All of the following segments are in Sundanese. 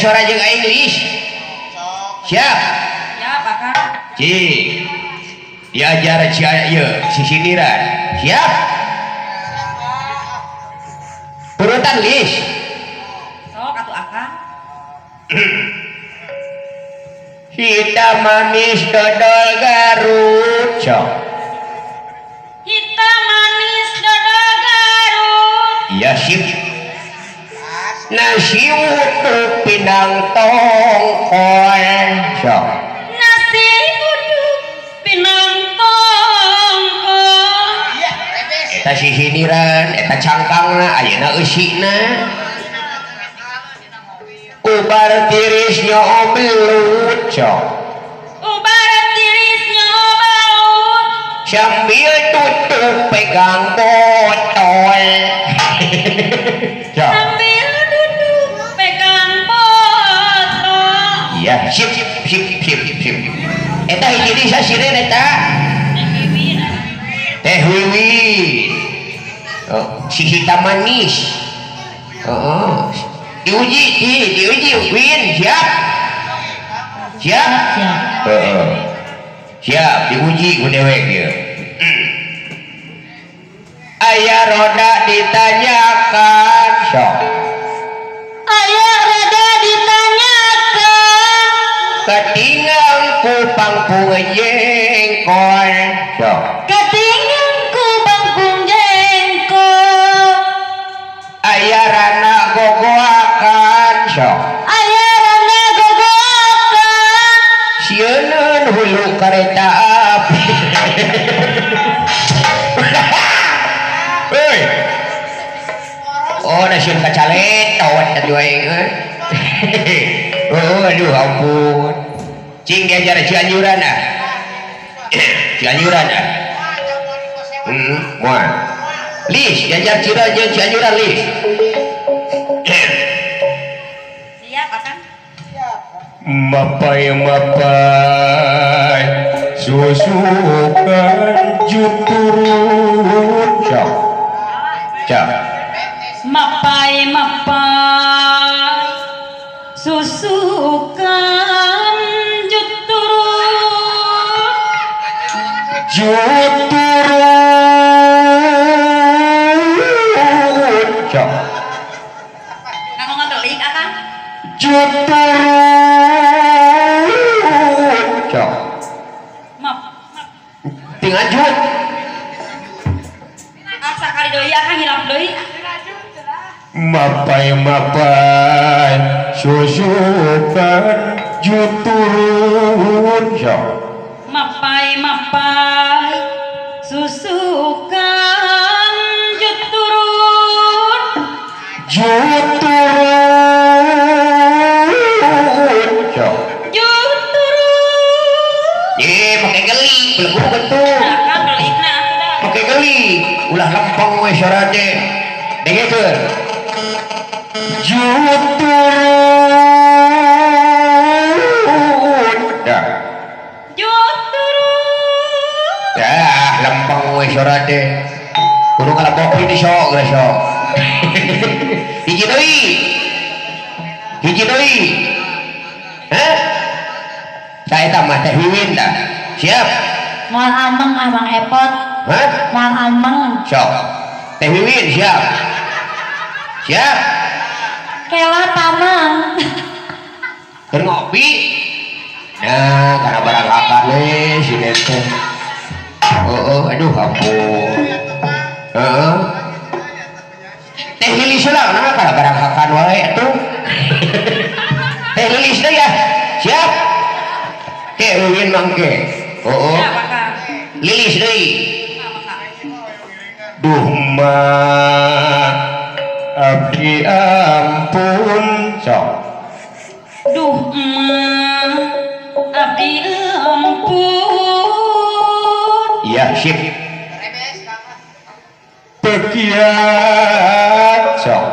sora jeung aing Lis. Siap? Siap, Akang. Cik. Diajar ieu sisindiran. Siap? Turutan Lis. Sok atuh Akang. Hitam manis dodol Garut. Sok. Hitam manis dodol Garut. Iya sip. Nasi uduk pinang tongkol. Sok. Nasi uduk pinang tongkol. Eta sisindiran, eta cangkangna, ayeuna eusina. Ubar tiris nyoo belut. Sok. Ubar tiris nyoo belut. Sambil tutup pegang botol. Sok. Sambil duduk pegang botol. Iya, sip sip sip sip. Eta hiji deui sasireun eta. Teh Wiwin. Oh, si hitam manis. Oh, diuji, diuji, Win, siap? Siap? Siap. Siap, diuji ku dewek ieu. Aya roda ditanyakan, sok. Aya roda ditanyakan. Ketinggang ku pangpung jengkol, sok. Ketinggang ku pangpung jengkol. Aya rana gogoakan, sok. Aya rana gogoakan. Sieun hulu kareta api. Hei. Oh, nasieun kacalet tawat tadi wae. Oh, aduh ampun. Cing diajar Cianjuran ah. Cianjuran ah. Moal. Lis, diajar Cianjuran Lis. Siap, Akang. Siap. Mapai mapai susukan juturun. Sok. Sok. Mapai mapai susukan juturun. Juturun. Sok. Kanggo ngagelik Akang. Juturun. Sok. Map. Tinggal jut. Asa kali deui Akang hilap deui. Mapai mapai susukan juturun. Sok. Mapai mapai susukan juturun. Juturun. Sok. Juturun. Make geli, belegu betul. Akang gelikna atuh dah. Make geli, ulah lempeng we sora teh. Dengekeun. Juturun. Dah. Juturun. Dah, lempeng we sora teh. Kudu ngalebok ini sok geus sok. Hiji deui. Hiji deui. Hah? Saya tambah Teh Wiwin dah. Siap? Moal ameng Abang Epot. Hah? Moal ameng. Sok. Teh Wiwin siap. Siap. Kela pamang. Keur ngopi. Nah, karena barang akan nih si teh. Oh, aduh ampun. Heeh. Teh Lilis lah, nah karena barang akan wae atuh. Teh Lilis teh ya. Siap. Ke Wiwin mangke. Oh. Siap, Akang. Lilis deui. Duh mah abdi ampun. Sok. Duh mah abdi ampun. Iya, sip. Tekiat. Sok.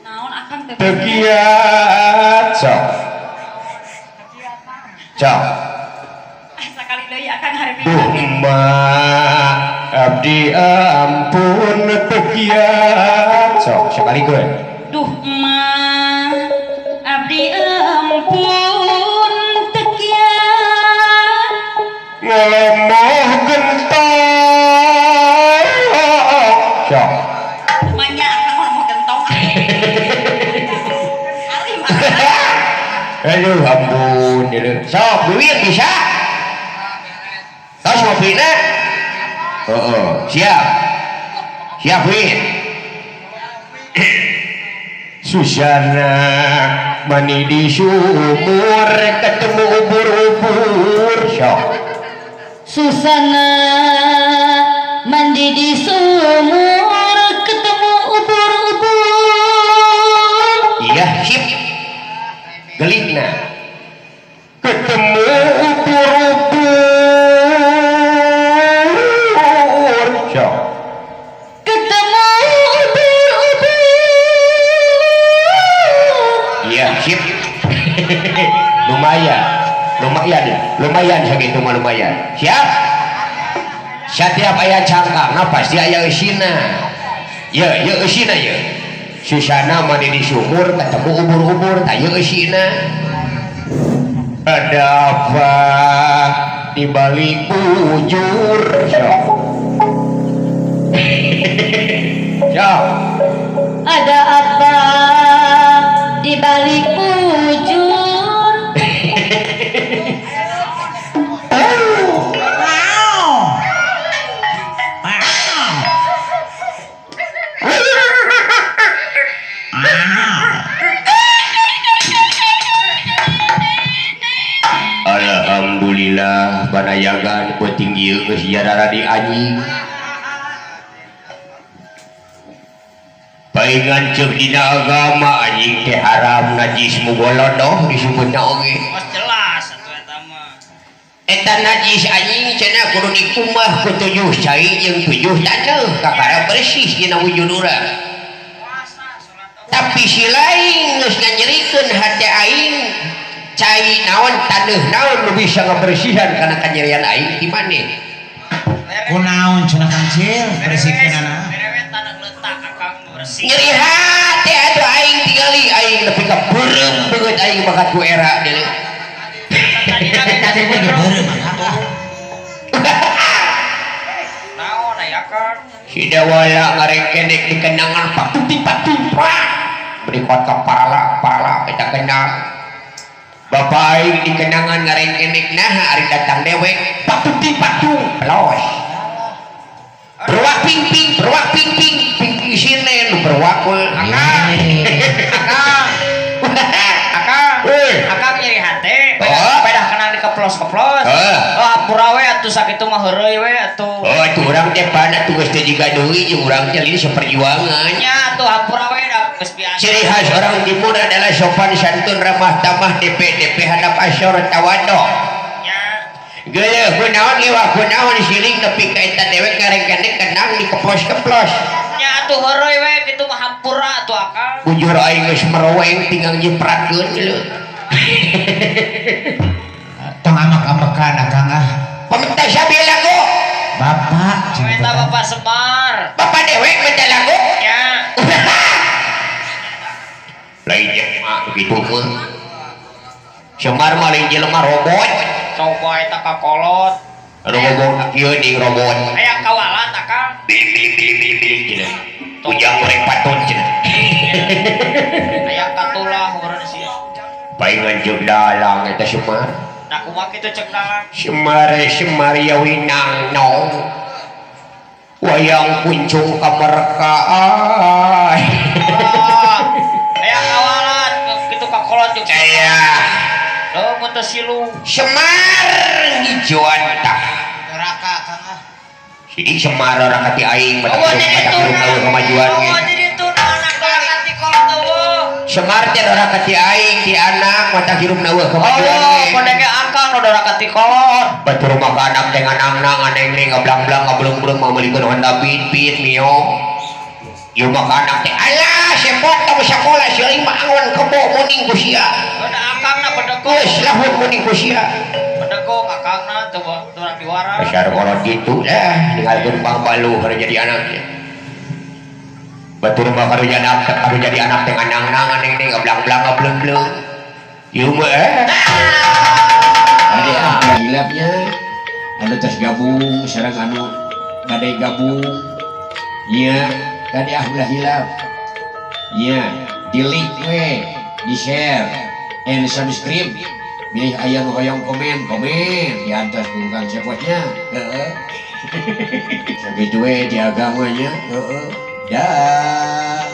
Naon Akang teh? Tekiat. Sok. Sok. Sakali deui Akang hareup. Duh mah abdi ampun tekiat. Sok sekali gue. Duh mah Sok. Manya akang mau gentong. Alim. Aduh ampun deuleu. Sok duit bisa. Tos ngopina? Heeh, siap. Siap win. Susana mani di sumur ketemu ubur-ubur. Sok. Susana mandi di sumur ketemu ubur-ubur. Iya, sip. Gelitna. Ketemu ubur-ubur. Sok. Ketemu ubur-ubur. Iya, sip. Lumayan. Lumayan ya. Lumayan sakitu mah lumayan. Siap? Setiap aya cangkangna pasti aya eusina. Ye, ye eusina ye. Susana mandi di sumur ketemu ubur-ubur, tah ye eusina. Ada apa di balik bujur? Sok. Sok. Ada apa di balik bujur? Alhamdulillah banayagan ku tinggi geus jarara di anjing. Paingan ceuk dina agama anjing teh haram najis mugolodoh disebutna oge. Geus jelas atuh eta mah. Eta najis anjing cenah kudu dikumbah ku 7 cai jeung 7 taneuh kakara bersih dina wujud urang. Tapi si lain geus nganyerikeun hate aing cai naon taneuh naon nu bisa ngabersihan kana kanyerian aing di maneh. Kunaon cenah kancil bersihkeunana. Nyeri hate atuh aing tingali aing nepi ka beureum beungeut aing bakat ku era deuleu. Tadi mah ge beureum akang. Naon aya akang? Si dawala ngarengkenek di kenangan patuti-patumprak. Beri kotak parala-parala eta kenang. Bapak aing di kenangan ngarengkenek naha ari datang dewek patuti-patung pelos. Beruak ping-ping, beruak ping-ping, ping-ping sinen beruak we. Akang. Akang. Akang. Akang nyeri hate. Pedah kenang dikeplos-keplos. Oh, hampura we atuh sakitu mah heureuy we atuh. Oh, atuh urang teh pan atuh geus teu jiga deui jeung urang teh ieu saperjuangan. Nya atuh hampura we da geus biasa. Ciri khas orang timur adalah sopan santun, ramah tamah, DP DP handap asor tawado. Geuleuh kunaon iwak kunaon siling nepi ka eta dewek ngarengkenek kenang dikeplos-keplos. Nya atuh heureuy we kitu mah hampura atuh akang. Bujur aing geus meroweng tinggal nyipratkeun geuleuh. Tong amak-amakan akang ah. Peminta sabi lagu. Bapak minta Bapak Semar. Bapak dewek minta lagu. Nya. Lain jelema kitu mah. Semar mah lain jelema robot. Coba eta kakolot. Aduh ngomong kieu deui robot. Aya kawalan akang. Bilik bilik bilik bilik cenah. Ujang goreng patut cenah. Aya katulah urang sia. Paingan jeung dalang eta Semar. Nah kumaha kitu ceuk dalang? Semar Semar ya winang nong. Wayang kuncung kamerkaan. Aya kawalan kitu kakolot jeung aya. Leuh mun teu silu. Semar hijauan tah. Neraka kang ah. Sidik Semar orang kati aing mata hirup kemajuan ge. Oh jadi itu anak doraka ti kolot eueuh. Semar teh doraka ti aing ti anak mata hirup na eueuh kemajuan ge. Oh kodenge akang nu doraka ti kolot. Batur mah ka anak teh nganangna nganeng-neng ngablang-blang ngableung-bleung mameulikeun Honda Beat Beat Mio. Ieu mah ka anak teh alah sepot tong sakola sieuing mah angon kebo muning ku sia. Akangna bedegong. Geus lahun muning ku sia. Bedegong akangna teu urang diwara. Besar kolot kitu lah ninggalkeun bang balu keur jadi anaknya. Batur mah karu jadi anak, karu jadi anak teh nganang-nang nganeng-neng ngablang-blang ngableung-bleung. Ieu mah Ade ah hilapnya anu tos gabung sareng anu bade gabung Nya tadi ah ulah hilap. Nya di like we, di share and subscribe. Bilih aya nu hoyong komen, komen di atas ku Kang Cepotnya. Heeh. Sakitu we di agamanya. Heeh. Dah.